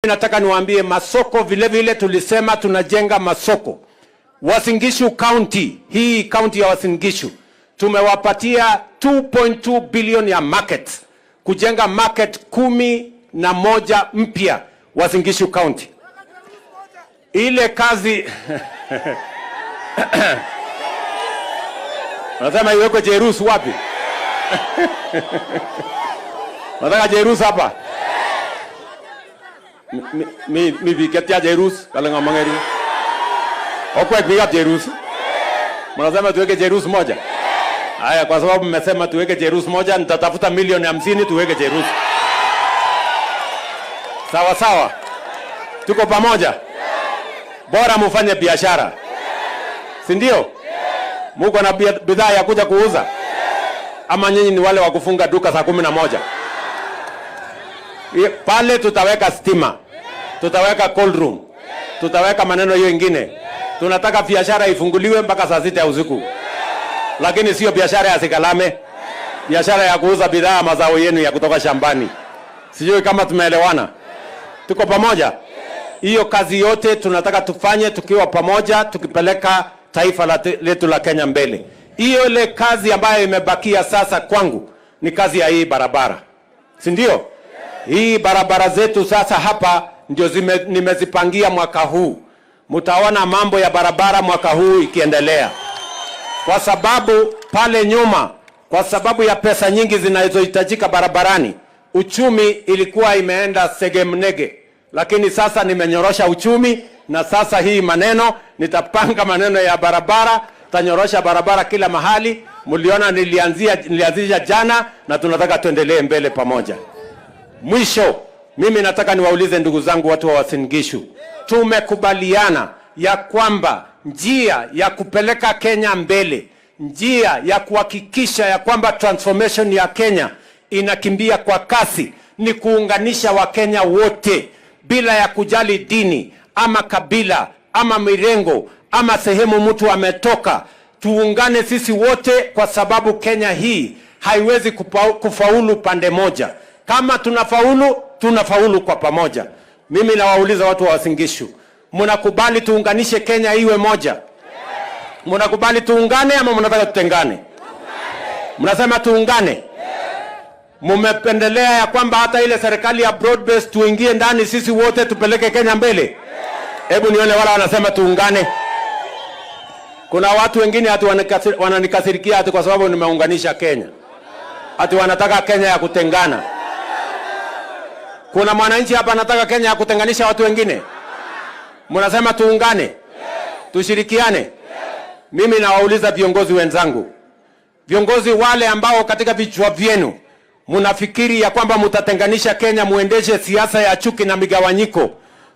Nataka niwaambie masoko vile vile, tulisema tunajenga masoko. Uasin Gishu County, hii county ya Uasin Gishu tumewapatia 2.2 billion ya market kujenga market 11 mpya Uasin Gishu County. Ile kazi nasema iwekwe Jerus wapi? Nataka Jerus hapa. Mi biik chetia Jerus kale ng'omong'eri. Okwek biikab Jerus. Mnasema tuweke Jerus moja. Haya, kwa sababu mmesema tuweke Jerus moja, nitatafuta milioni 50 tuweke Jerus. Sawa sawa, tuko pamoja. Bora mufanye biashara, si ndio? Muko na bidhaa ya kuja kuuza, ama nyinyi ni wale wa kufunga duka saa 11? Pale tutaweka stima, tutaweka cold room, tutaweka maneno hiyo ingine. Tunataka biashara ifunguliwe mpaka saa 6 ya usiku, lakini sio biashara ya sikalame, biashara ya kuuza bidhaa mazao yenu ya kutoka shambani. Sijui kama tumeelewana, tuko pamoja? Hiyo kazi yote tunataka tufanye tukiwa pamoja, tukipeleka taifa letu la Kenya mbele. Hiyo ile kazi ambayo imebakia sasa kwangu ni kazi ya hii barabara, si ndio? Hii barabara zetu sasa hapa ndio nimezipangia mwaka huu. Mtaona mambo ya barabara mwaka huu ikiendelea, kwa sababu pale nyuma, kwa sababu ya pesa nyingi zinazohitajika barabarani, uchumi ilikuwa imeenda segemnege, lakini sasa nimenyorosha uchumi, na sasa hii maneno nitapanga maneno ya barabara, tanyorosha barabara kila mahali. Mliona nilianzisha jana, na tunataka tuendelee mbele pamoja. Mwisho, mimi nataka niwaulize ndugu zangu watu wa Uasin Gishu, tumekubaliana ya kwamba njia ya kupeleka Kenya mbele, njia ya kuhakikisha ya kwamba transformation ya Kenya inakimbia kwa kasi ni kuunganisha Wakenya wote bila ya kujali dini ama kabila ama mirengo ama sehemu mtu ametoka. Tuungane sisi wote, kwa sababu Kenya hii haiwezi kufaulu pande moja. Kama tunafaulu, tunafaulu kwa pamoja. Mimi nawauliza watu wa Uasin Gishu, mnakubali tuunganishe Kenya iwe moja? Mnakubali tuungane ama mnataka tutengane? Mnasema tuungane? Mumependelea ya kwamba hata ile serikali ya broad base tuingie ndani sisi wote tupeleke Kenya mbele? Hebu nione wala wanasema tuungane. Kuna watu wengine ati wananikasirikia ati kwa sababu nimeunganisha Kenya, ati wanataka Kenya ya kutengana. Kuna mwananchi hapa anataka Kenya ya kutenganisha watu wengine? Mnasema tuungane, tushirikiane. Mimi nawauliza viongozi wenzangu, viongozi wale ambao katika vichwa vyenu mnafikiri ya kwamba mtatenganisha Kenya, muendeshe siasa ya chuki na migawanyiko,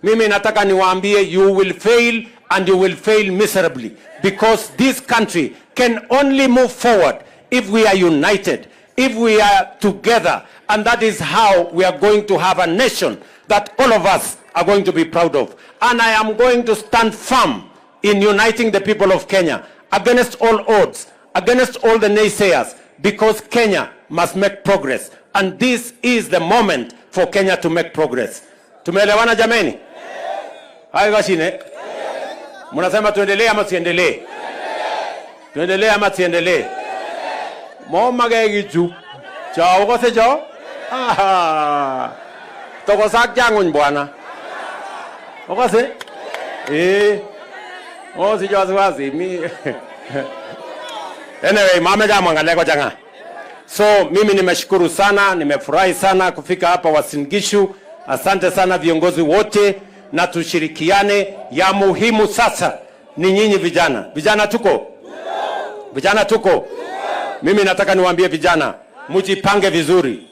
mimi nataka niwaambie, you will fail and you will fail miserably, because this country can only move forward if we are united, if we are together, and that is how we are going to have a nation that all of us are going to be proud of. And I am going to stand firm in uniting the people of Kenya against all odds, against all the naysayers, because Kenya must make progress. And this is the moment for Kenya to make progress. Tumeelewana jameni? Hayo kashine. Mnasema tuendelee ama tusiendelee? Tuendelee ama tusiendelee? Momage kichu. Cho ukose cho? Aha. Tokosak changuny bwana. Ukose? Eh. Oh, sicho wasiwasi. Mi Anyway, mameche amwa ng'alek kochang'a. So mimi nimeshukuru sana, nimefurahi sana kufika hapa Uasin Gishu. Asante sana viongozi wote, na tushirikiane. Ya muhimu sasa ni nyinyi vijana. Vijana tuko? Vijana tuko? Mimi nataka niwaambie vijana, mjipange vizuri.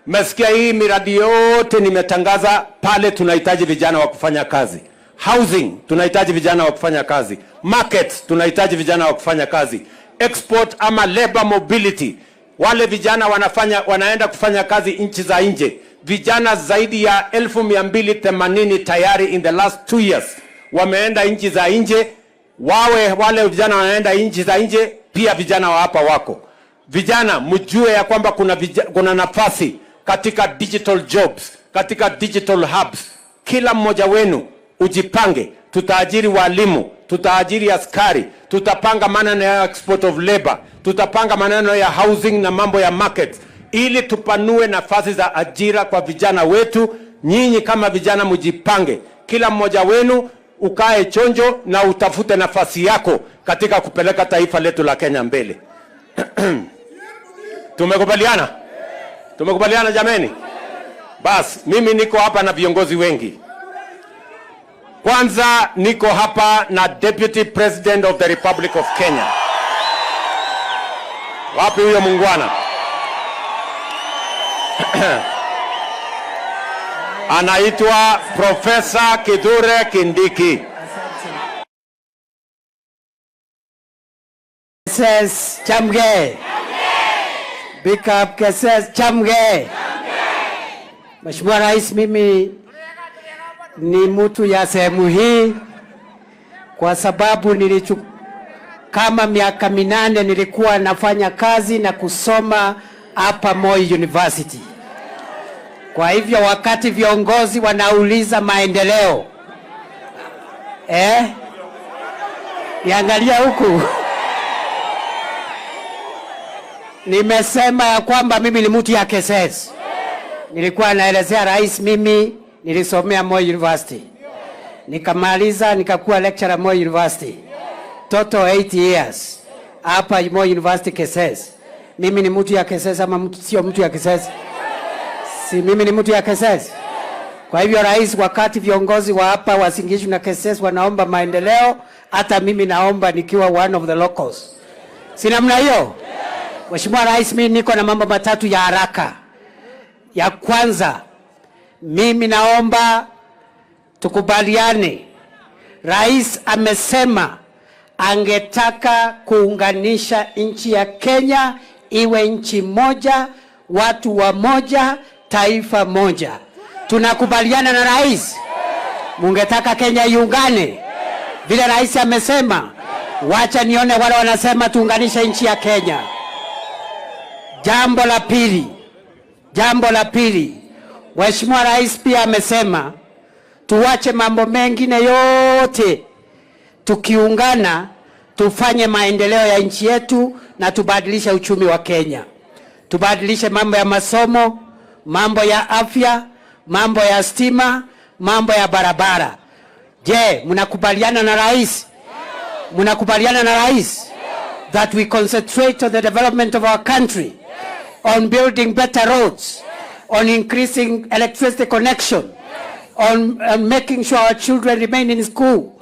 Mmesikia hii miradi yote nimetangaza pale, tunahitaji vijana wa kufanya kazi. Housing tunahitaji vijana wa kufanya kazi. Markets tunahitaji vijana wa kufanya kazi. Export ama labor mobility, wale vijana wanaenda kufanya kazi nchi za nje. Vijana zaidi ya 280,000 tayari in the last 2 years wameenda nchi za nje. Wawe wale vijana wanaenda nchi za nje, pia vijana wa hapa wako. Vijana mjue ya kwamba kuna nafasi katika digital jobs, katika digital hubs. Kila mmoja wenu ujipange, tutaajiri walimu, tutaajiri askari, tutapanga maneno ya export of labor, tutapanga maneno ya housing na mambo ya markets, ili tupanue nafasi za ajira kwa vijana wetu. Nyinyi kama vijana mjipange, kila mmoja wenu ukae chonjo na utafute nafasi yako katika kupeleka taifa letu la Kenya mbele. Tumekubaliana? Tumekubaliana jameni? Bas, mimi niko hapa na viongozi wengi. Kwanza niko hapa na Deputy President of the Republic of Kenya. Wapi huyo muungwana? Anaitwa Profesa Kithure Kindiki. Keses Chamgei. Big up Keses Chamgei. Mheshimiwa Rais, mimi ni mtu ya sehemu hii kwa sababu kama miaka 8 nilikuwa nafanya kazi na kusoma hapa Moi University. Kwa hivyo wakati viongozi wanauliza maendeleo, niangalia huku. Nimesema ya kwamba mimi ni mtu ya Keses. Nilikuwa naelezea rais, mimi nilisomea Moi University. Nikamaliza nikakuwa lecturer Moi University. Total 8 years hapa Moi University Keses. Mimi ni mtu ya Keses ama sio mtu ya Keses? Si mimi ni mtu ya Keses? Kwa hivyo rais, wakati viongozi wa hapa Uasin Gishu na Keses wanaomba maendeleo, hata mimi naomba nikiwa one of the locals. Si namna hiyo? Mheshimiwa Rais, mimi niko na mambo matatu ya haraka. Ya kwanza, mimi naomba tukubaliane. Rais amesema angetaka kuunganisha nchi ya Kenya iwe nchi moja, watu wa moja, taifa moja. Tunakubaliana na rais? Mungetaka Kenya iungane vile rais amesema? Wacha nione wale wanasema tuunganishe nchi ya Kenya. Jambo la pili, Mheshimiwa Rais pia amesema tuache mambo mengine yote, tukiungana tufanye maendeleo ya nchi yetu na tubadilishe uchumi wa Kenya. Tubadilishe mambo ya masomo, mambo ya afya, mambo ya stima, mambo ya barabara. Je, mnakubaliana na rais? Mnakubaliana na rais that we concentrate on the development of our country, on building better roads, on increasing electricity connection, on making sure our children remain in school?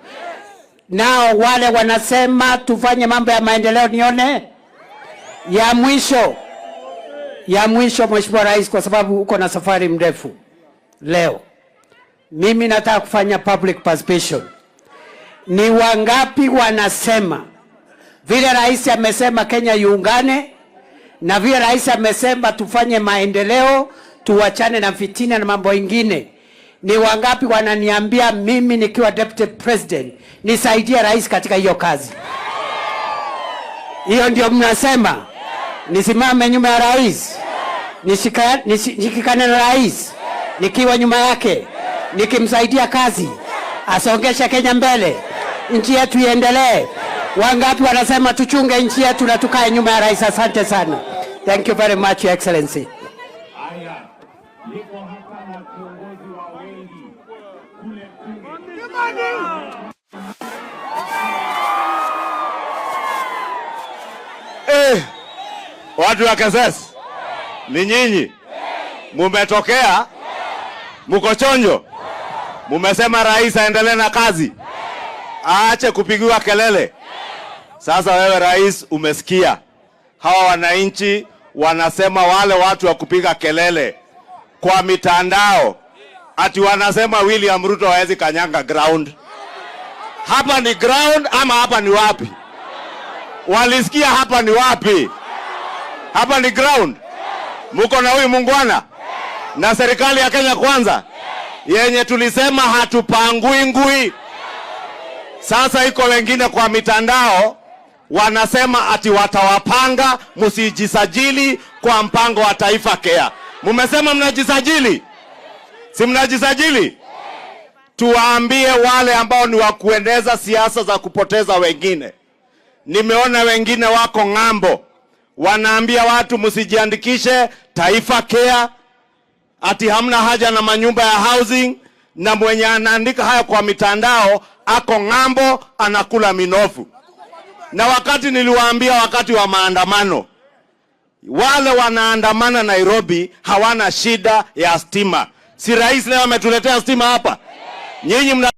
Nao wale wanasema tufanye mambo ya maendeleo, nione. Ya mwisho Mheshimiwa Rais, kwa sababu uko na safari mrefu leo, mimi nataka kufanya public participation. Ni wangapi wanasema vile rais amesema Kenya iungane, na vile rais amesema tufanye maendeleo, tuachane na fitina na mambo ingine? Ni wangapi wananiambia mimi nikiwa deputy president nisaidie rais katika hiyo kazi? Hiyo ndio mnasema nisimame nyuma ya rais, nishikane na rais nikiwa nyuma yake, nikimsaidia kazi, asongeshe Kenya mbele, nchi yetu iendelee. Wangapi wanasema tuchunge nchi yetu na tukae nyuma ya rais? Asante sana. Thank you very much, Your Excellency. Haya, niko hapa na kiongozi wa wengi kule bunge. Watu wa Keses, ni nyinyi mumetokea, muko chonjo, mumesema rais aendelee na kazi, aache kupigiwa kelele. Sasa wewe rais, umesikia hawa wananchi wanasema, wale watu wa kupiga kelele kwa mitandao ati wanasema William Ruto hawezi kanyanga ground. Hapa ni ground ama hapa ni wapi? Walisikia hapa ni wapi? Hapa ni ground. Muko na huyu muungwana na serikali ya Kenya Kwanza yenye tulisema hatupangui ngui. Sasa iko wengine kwa mitandao wanasema ati watawapanga msijisajili kwa mpango wa Taifa Care. Mumesema mnajisajili? Si mnajisajili? Tuwaambie wale ambao ni wa kueneza siasa za kupoteza wengine. Nimeona wengine wako ng'ambo, wanaambia watu msijiandikishe Taifa Care, ati hamna haja na manyumba ya housing, na mwenye anaandika haya kwa mitandao ako ng'ambo, anakula minofu. Na wakati niliwaambia wakati wa maandamano, wale wanaandamana Nairobi hawana shida ya stima. Si rais leo ametuletea stima hapa? Nyinyi mna